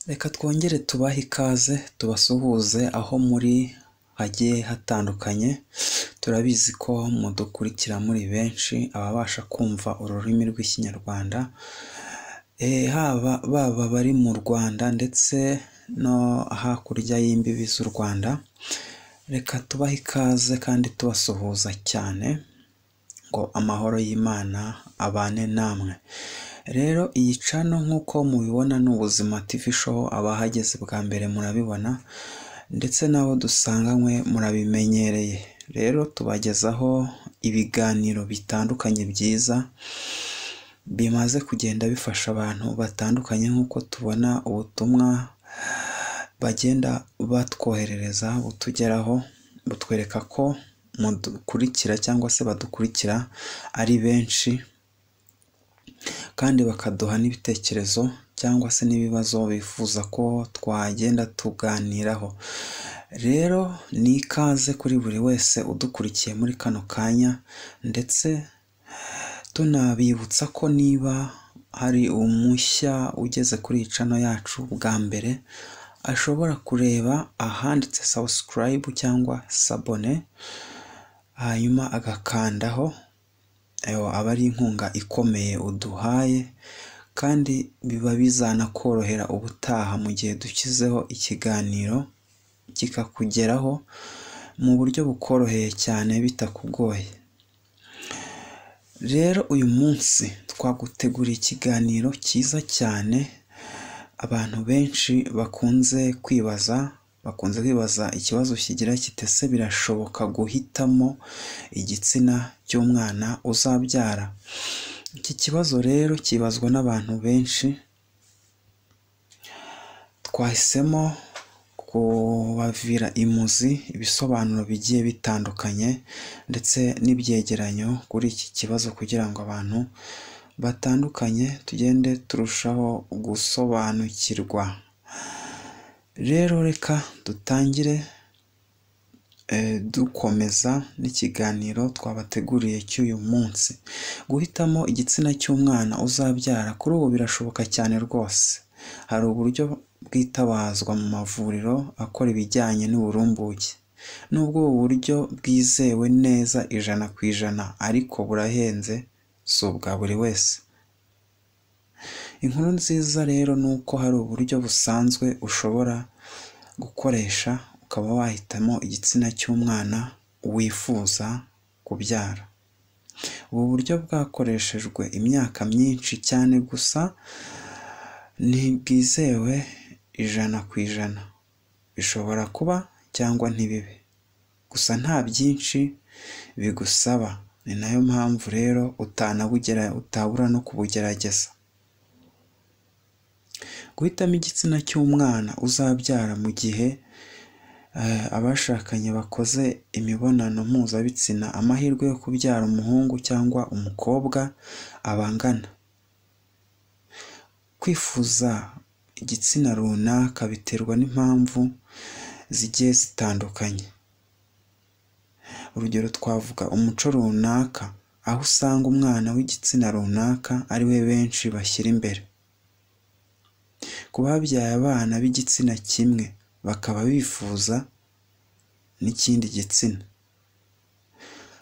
Reka twongere tubahe ikaze tubasuhuze aho muri hagiye hatandukanye, turabizi ko mudukurikira muri benshi ababasha kumva ururimi rw'Ikinyarwanda, haba baba bari mu Rwanda ndetse no hakurya y'imbibi z'u Rwanda, reka tubahe ikaze kandi tubasuhuza cyane ngo amahoro y'Imana abane namwe. Rero iyi channel nk'uko mubibona ni Ubuzima TV Show, abahageze bwa mbere murabibona ndetse n'abo dusanganywe murabimenyereye. Rero tubagezaho ibiganiro bitandukanye byiza bimaze kugenda bifasha abantu batandukanye nk'uko tubona ubutumwa bagenda batwoherereza butugeraho, butwereka ko mudukurikira cyangwa se badukurikira ari benshi kandi bakaduha n'ibitekerezo cyangwa se n'ibibazo bifuza ko twagenda tuganiraho. Rero ni ikaze kuri buri wese udukurikiye muri kano kanya, ndetse tunabibutsa ko niba hari umushya ugeze kuri iyi channel yacu bwa mbere, ashobora kureba ahanditse subscribe cyangwa s'abonner, hanyuma agakandaho, aba ari inkunga ikomeye uduhaye kandi biba bizanakorohera ubutaha mu gihe dushyizeho ikiganiro kikakugeraho mu buryo bukoroheye cyane bitakugoye. Rero uyu munsi twaguteguriye ikiganiro cyiza cyane abantu benshi bakunze kwibaza ikibazo kigira kiti ese birashoboka guhitamo igitsina cy'umwana uzabyara? Iki kibazo rero kibazwa n'abantu benshi, twahisemo kubavira imuzi ibisobanuro bigiye bitandukanye ndetse n'ibyegeranyo kuri iki kibazo kugira ngo abantu batandukanye tugende turushaho gusobanukirwa. Rero reka dutangire dukomeza n'ikiganiro twabateguriye cy'uyu munsi. Guhitamo igitsina cy'umwana uzabyara kuri ubu birashoboka cyane rwose. Hari uburyo bwitabazwa mu mavuriro akora ibijyanye n'uburumbuke. Nubwo ubu buryo bwizewe neza 100% ariko burahenze, si ubwa buri wese. Inkuru nziza rero ni uko hari uburyo busanzwe ushobora gukoresha ukaba wahitamo igitsina cy'umwana wifuza kubyara. Ubu buryo bwakoreshejwe imyaka myinshi cyane gusa ntibwizewe 100%. Bishobora kuba cyangwa ntibibe. Gusa nta byinshi bigusaba, ni nayo mpamvu rero utabura no kubugerageza. Guhitamo igitsina cy'umwana uzabyara mu gihe abashakanye bakoze imibonano mpuzabitsina, amahirwe yo kubyara umuhungu cyangwa umukobwa aba angana. Kwifuza igitsina runaka biterwa n'impamvu zigiye zitandukanye. Urugero twavuga umuco runaka, aho usanga umwana w'igitsina runaka ari we benshi bashyira imbere. Ku babyaye abana b'igitsina kimwe bakaba bifuza n'ikindi gitsina.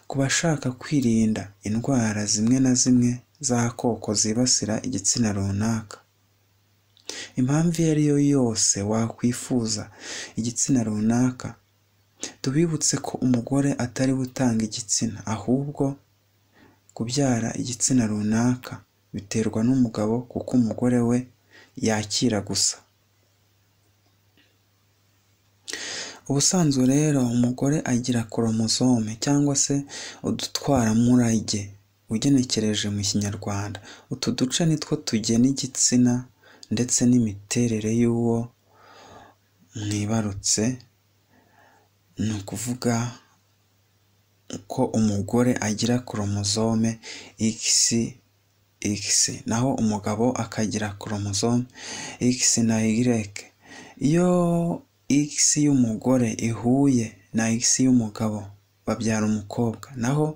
Ku bashaka kwirinda indwara zimwe na zimwe z'akoko zibasira igitsina runaka. Impamvu iyo ari yo yose wakwifuza igitsina runaka, tubibutse ko umugore atari we utanga igitsina, ahubwo kubyara igitsina runaka biterwa n'umugabo kuko umugore we yakira gusa. Ubusanzwe rero umugore agira koromozome cyangwa se udutwaramurage ugenekereje mu Kinyarwanda. Utu duce nitwo tugena igitsina ndetse n'imiterere y'uwo mwibarutse, ni ukuvuga ko umugore agira koromozome XX naho umugabo akagira koromozome X na Y. Iyo X y'umugore ihuye na X y'umugabo babyara umukobwa, naho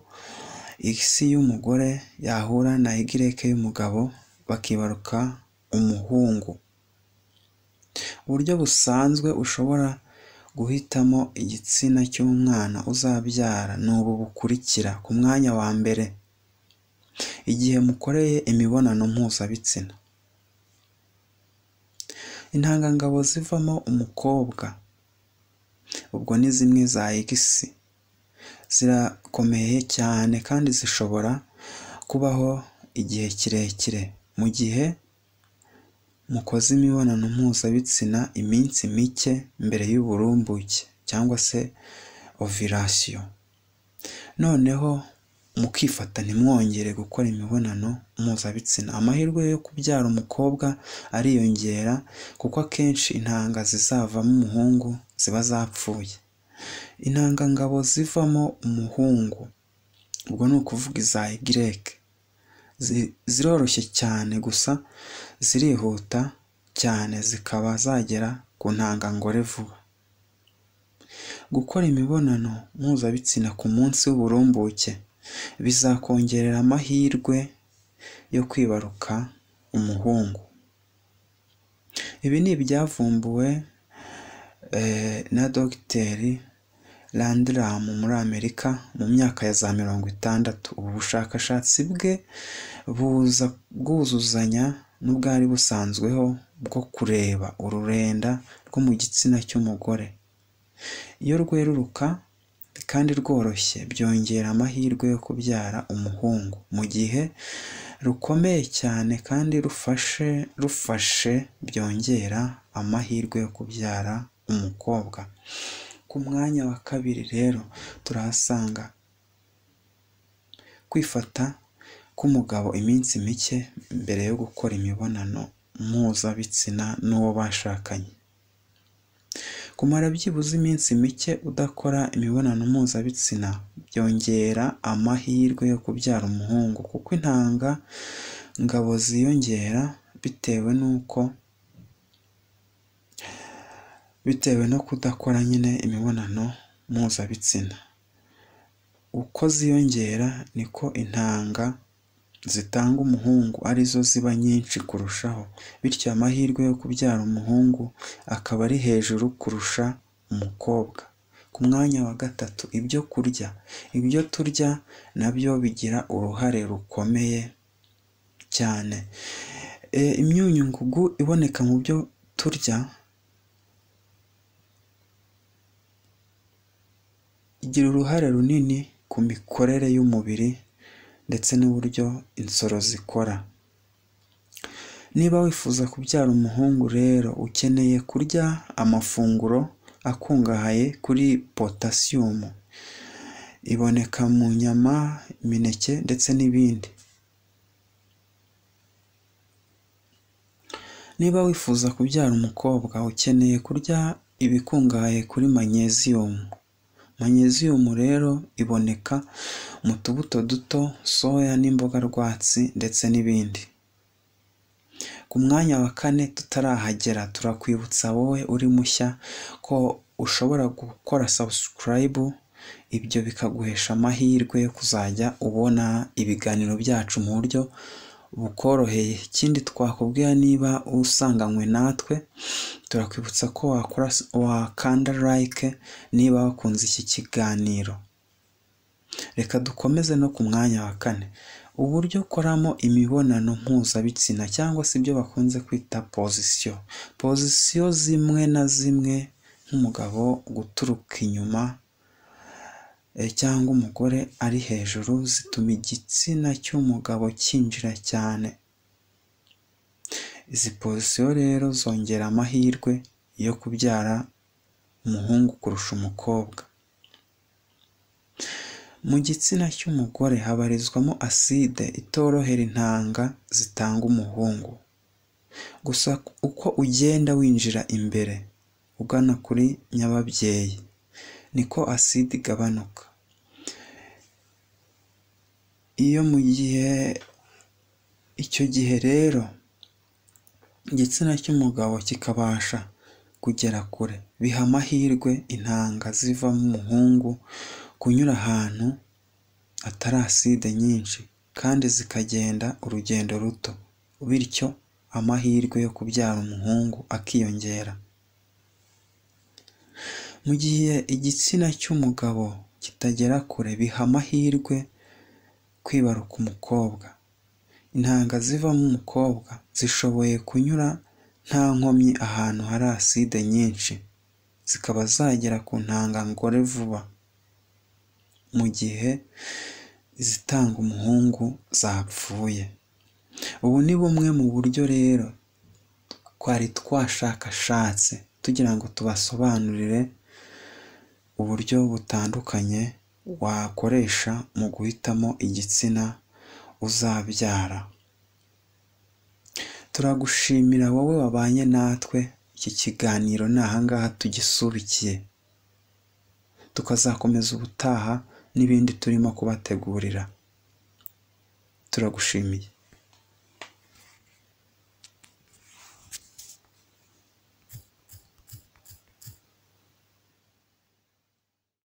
X y'umugore yahura na Y y'umugabo bakibaruka umuhungu. Uburyo busanzwe ushobora guhitamo igitsina cy'umwana uzabyara ni ubu bukurikira: ku mwanya wa mbere, igihe mukoreye imibonano mpuzabitsina. Intangangabo zivamo umukobwa, ubwo ni zimwe za X, zirakomeye cyane kandi zishobora kubaho igihe kirekire mu gihe mukoze imibonano mpuzabitsina iminsi mike mbere y'uburumbuke cyangwa se ovulation. Noneho mukifata ntimwongere gukora imibonano mpuzabitsina. Amahirwe yo kubyara umukobwa ariyongera kuko akenshi intanga zizavamo umuhungu ziba zapfuye. Intangangabo zivamo umuhungu, ubwo ni ukuvuga iza Y, ziroroshye cyane gusa zirihuta cyane zikaba zagera ku ntangangore vuba. Gukora imibonano mpuzabitsina ku munsi w'uburumbuke bizakongerera amahirwe yo kwibaruka umuhungu. Ibi ni ibyavumbuwe na Dogiteri Landrum muri Amerika mu myaka ya za 60. Ubu bushakashatsi bwe buza bwuzuzanya n'ubwari busanzweho bwo kureba ururenda rwo mu gitsina cy'umugore. Iyo rweruruka kandi rworoshye byongera amahirwe yo kubyara umuhungu, mu gihe rukomeye cyane kandi rufashe byongera amahirwe yo kubyara umukobwa. Ku mwanya wa kabiri rero turahasanga kwifata k'umugabo iminsi mike mbere yo gukora imibonano mpuzabitsina n'uwo bashakanye. Kumara byibuze iminsi mike udakora imibonano mpuzabitsina byongera amahirwe yo kubyara umuhungu, kuko intanga ngabo ziyongera bitewe no kudakora nyine imibonano mpuzabitsina. Uko ziyongera niko intanga zitanga umuhungu arizo ziba nyinshi kurushaho, bityo amahirwe yo kubyara umuhungu akaba ari hejuru kurusha umukobwa. Ku mwanya wa gatatu, ibyo kurya. Ibyo turya nabyo bigira uruhare rukomeye cyane. Imyunyungugu iboneka mu byo turya igira uruhare runini ku mikorere y'umubiri ndetse n'uburyo insoro zikora. Niba wifuza kubyara umuhungu rero ukeneye kurya amafunguro akungahaye kuri potasiyumu, iboneka mu nyama, imineke ndetse n'ibindi. Niba wifuza kubyara umukobwa ukeneye kurya ibikungahaye kuri manyeziyumu. Manyeziyumu rero iboneka mu tubuto duto, soya n'imboga rwatsi ndetse n'ibindi. Ku mwanya wa kane tutarahagera, turakwibutsa wowe uri mushya ko ushobora gukora subscribe, ibyo bikaguhesha amahirwe yo kuzajya ubona ibiganiro byacu mu buryo bukoroheye. Ikindi twakubwira, niba usanganywe natwe, turakwibutsa ko wakanda like niba wakunze iki kiganiro. Reka dukomeze no ku mwanya wa kane, uburyo ukoramo imibonano mpuzabitsina cyangwa se ibyo bakunze kwita pozisiyo. Pozisiyo zimwe na zimwe nk'umugabo guturuka inyuma cyangwa umugore ari hejuru zituma igitsina cy'umugabo cyinjira cyane. Izi pozisiyo rero zongera amahirwe yo kubyara umuhungu kurusha umukobwa. Mu gitsina cy'umugore habarizwamo aside itorohera intanga zitanga umuhungu. Gusa uko ugenda winjira imbere ugana kuri nyababyeyi niko aside igabanuka. Iyo mu gihe icyo gihe rero igitsina cy'umugabo kikabasha kugera kure, biha amahirwe intanga zivamo umuhungu kunyura ahantu atari aside nyinshi kandi zikagenda urugendo ruto, bityo amahirwe yo kubyara umuhungu akiyongera. Mu gihe igitsina cy'umugabo kitagera kure biha amahirwe kwibaruka umukobwa. Intanga zivamo umukobwa zishoboye kunyura nta nkomyi ahantu hari aside nyinshi, zikaba zagera ku ntangangore vuba, mu gihe izitanga umuhungu zapfuye. Ubu ni bumwe mu buryo rero twari twashakashatse tugira ngo tubasobanurire uburyo butandukanye wakoresha mu guhitamo igitsina uzabyara. Turagushimira wowe wabanye natwe, iki kiganiro ni aha ngaha tugisubikiye, tukazakomeza ubutaha n'ibindi turimo kubategurira. Turagushimiye.